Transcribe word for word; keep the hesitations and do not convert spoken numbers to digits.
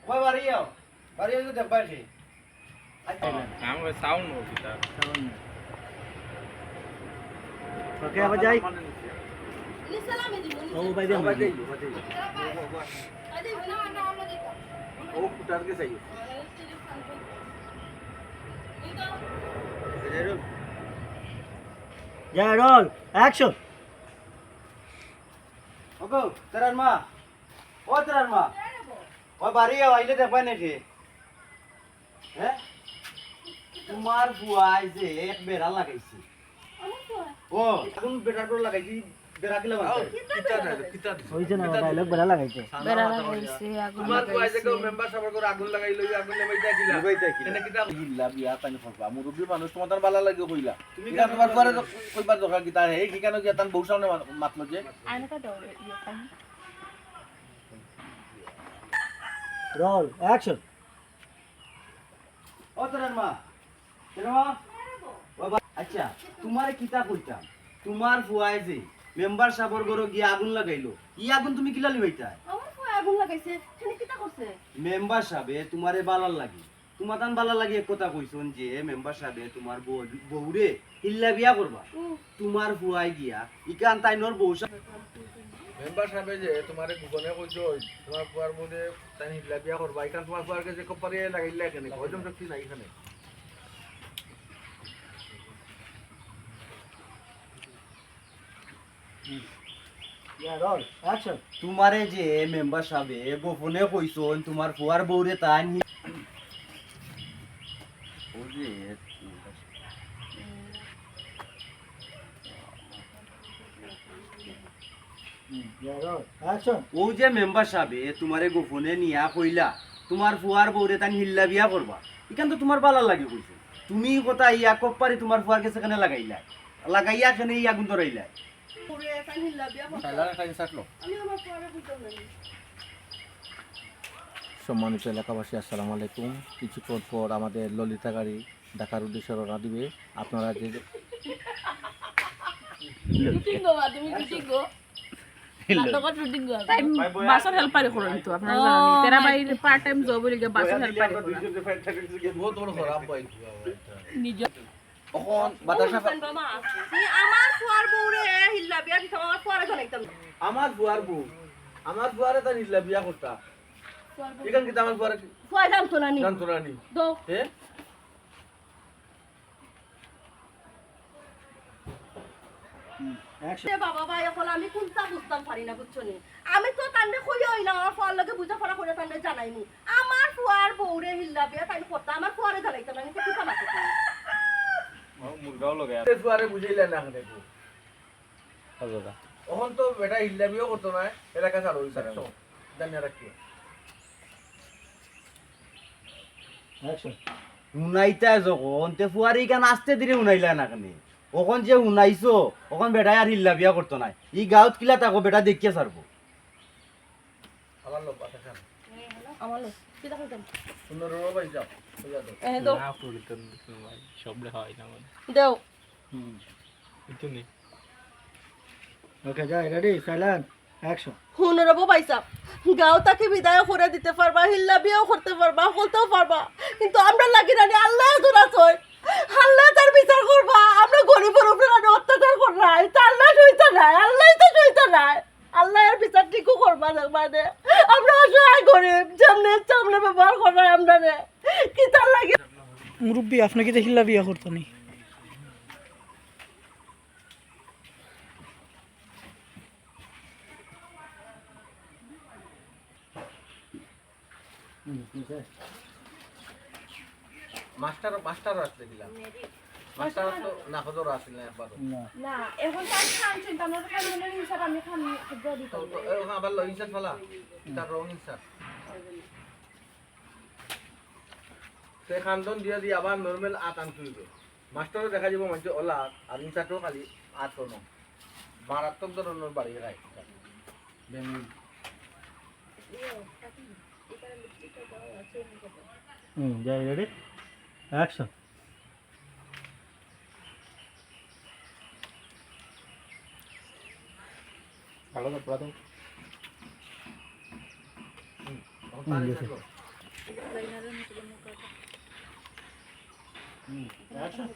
ওই বাড়ি যাও, বাড়ি যাও, দেখবায় কে? আচ্ছা। আমার সাউন্ড হচ্ছে তার। ওকে, আবার যাই। ও, ভাই, যাই। ও, ফুটার কে চাই। যা, রোল, অ্যাকশন। ওগো, তেরার মা। ও তেরার মা। ও বাড়ি আও, আইলে দেখবায় নাকি? হ্যাঁ? তোমার ফুয়ায় যে এক বেড়া লাগাইছে। আমার ফুয়া? ও, এখন বেটার করে লাগাইছি, বেড়া কিলা বানাইছে? কিতা কিতা ডায়লগ, কিতা দিছে? ওই যে না, কিতা ডায়লগ দিছে? বেড়া লাগাইছে। সানা বেড়া মাথা লাগাইছে, কইয়া। আগুন তোমার ফুয়ায় যে লাগাইছে। কেউ মেম্বার সাহেবের করে আগুন লাগাইলো, ওই আগুন লাগাইতে কিলা? লাগাইতে কিলা? এনে কিতা? ইল্লা বিয়া তাই করবা, মুরব্বী মানুষ, তোমার তার বালা লাগে কইলা। তুমি ইটা কেন তোমার ফুয়ারে করবা? কইবার দরকার কিতা? হে, কি কেন গিয়া তান বউ সামনে মা-, মাতলো যে? আয়নাটা দাও রে, ইয়ে, পানি। Role, action. ও তেরার মা, তেরার মা। ও বা-, আচ্ছা, তোমারে কিতা কইতাম? তোমার ফুয়ায় যে মেম্বার সাবর ঘরো গিয়া আগুন লাগাইলো, ই আগুন তুমি কিলা লিবাইতায়? আমার ফুয়ায় আগুন লাগাইছে, কেনে কিতা করছে? মেম্বার সাবে তোমারে বালার লাগি, তোমার তান বালার লাগি এক কথা কইছইন যে মেম্বার সাবে তোমার বউ-, বউরে হিল্লা বিয়া করবা। হুম। তোমার ফুয়ায় গিয়া ইখান তাইনর বউ সা- মেম্বার সাবে যে তোমারে গোপনে কইছইন, তোমার ফুয়ার বউরে তাইন হিল্লা বিয়া করবা, ইখান তোমার ফুয়ার গেছে কপারে লাগাইলা কেনে? হজম শক্তি নাই ইখানে। ইয়া, রোল, অ্যাকশন। তোমারে যে মেম্বার সাবে গোপনে কইছইন, তোমার ফুয়ার বউরে তাইন হি-, ও যে, হুম, ইয়া, রোল, অ্যাকশন। ও যে মেম্বার সাবে তোমারে গোপনে নিয়া কইলা, তোমার ফুয়ার বউরে তাইন হিল্লা বিয়া করবা, ইখান তো তোমার বালার লাগি কইছে। তুমি ই কথা ইয়া কপারি তোমার ফুয়ার গেছে কেনে লাগাইলা, লাগাইয়া কেনে ই আগুন ধরাইলা? ওরে, তাই হিল্লা বিয়া করতাম। শালার একটা ইনসার্ট লো। আমি আমার পরে বুঝতাম না। সম্মানিত এলাকাবাসী, আসসালামু আলাইকুম। কিছুক্ষণ পর আমাদের ললিতা গাড়ি ঢাকার উদ্দেশ্যে রওনা দিবে। আপনারা যে শুটিং গো, বা তুমি শুটিং গো। নাটকর শুটিং গো। তাই বাসর হেল্পারি করইন তো, আপনারা জানেন। তেরা ভাই পার্ট টাইম জব অইলে বাসর হেল্পারি করা। বহুত বড় খারাপ ভাই। নিজ অখন বাতাসা ফা- হুনবা মা, ই আমার ফুয়ার বউরে হিল্লা বিয়া দিতাম, আমার ফুয়ারে জানাইতাম না। আমার ফুয়ার বউ, আমার ফুয়ারে তাইন হিল্লা বিয়া করতা। ফুয়ার বউ। ইখান কিতা আমার ফুয়ারে ফুয়া জানতো না নি? জানতো না নি? দো। হে? হুম, অ্যাকশন। এ বাবা ভাই, অখন আমি কুনটা বুঝতাম পারি না, বুঝছো নি? আমি তো তানরে কইয়া অইলাম, আমার ফুয়ার লগে বুঝাপড়া করিয়া তানরে জানাইমু। আমার ফুয়ার বউরে হিল্লা বিয়া তাইন করতা, আমার ফুয়ারে জানাইতা না, আমি তো কিতা মাতি দিই। মুরগাও লগে আছে। এ ফুয়ারে বুঝাইলা না কেনে গো? অখন তো বেটা হিল্লা বিয়াও করতো না, এলাকা ছাড়ো, ওই ছাড়ো। জানিয়া রাখিও। অ্যাকশন। হুনাইতা যখন, তে ফুয়ারে ইখান আস্তে ধীরে হুনাইলা না কেনে? অখন যে হুনাইছো, অখন বেটায় আর হিল্লা বিয়া করতো নায়। ই গাউত কিলা থাকো, বেটা দেখিয়া ছাড়বো। আমার লোক, বাতা খান। আমার লোক, কিতা কইতাম? পনেরো ভাই যাও, কইয়া দাও। এ, দাও। না, পড়িতাম না, ভাই, সবরে হয় না, মানে। দাও। হুম। কিছু নেই। ওকে, যাই, রেডি, সাইলেন্ট, অ্যাকশন। হুনরবো ভাইসাব, গাঁও থাকি বিদায় করে দিতে পারবা, হিল্লা বিয়াও করতে পারবা, করতেও পারবা, কিন্তু আমরার লাগি নানি আল্লায় দূর আছইন। আল্লায় তার বিচার করবা। আমরা গরিবর উপরে নানি অত্যাচার কররায়, তা আল্লায় সইতা নায়, আল্লায় তো সইতা নায়। আল্লায় এর বিচার ঠিকও করবা, দেখবা দে। আমরা অসহায় গরিব, যেমনে ইচ্ছা অমনে ব্যবহার কররায় আমরারে। কিতার লাগি? মুরব্বি, আপনে কিতা হিল্লা বিয়া করতা নি? মাস্টার, মাস্টার আসলে কিলা? মাস্টার তো না, হজর আসলে না একবার। না। না, এখন তার খান চিন্তা, আমরা তো খান মনে ইনসাফ, আমি খান খুব জোর তো, দিতাম। তো, এ, ওখানে আবার লো ইনসাফ ফালা। তার রং ইনসাফ। তে খান্দন দিয়া দিয়া আবার নরমাল আত আনতে অইবো। মাস্টারও দেখা যাইবো মানষে ওলা, আর ইনচার্জও খালি আত কোনো। মারাত্মক ধরনের বাড়ি খায়। বেঙ্গল। হুম, যাই, রেডি? অ্যাকশন। ভালো তো, পুরা তো। হুম, এখন হুম, পানি গেছে। থাকলো। লাইনারের মতো করে মুখ আঁকা। হুম, action।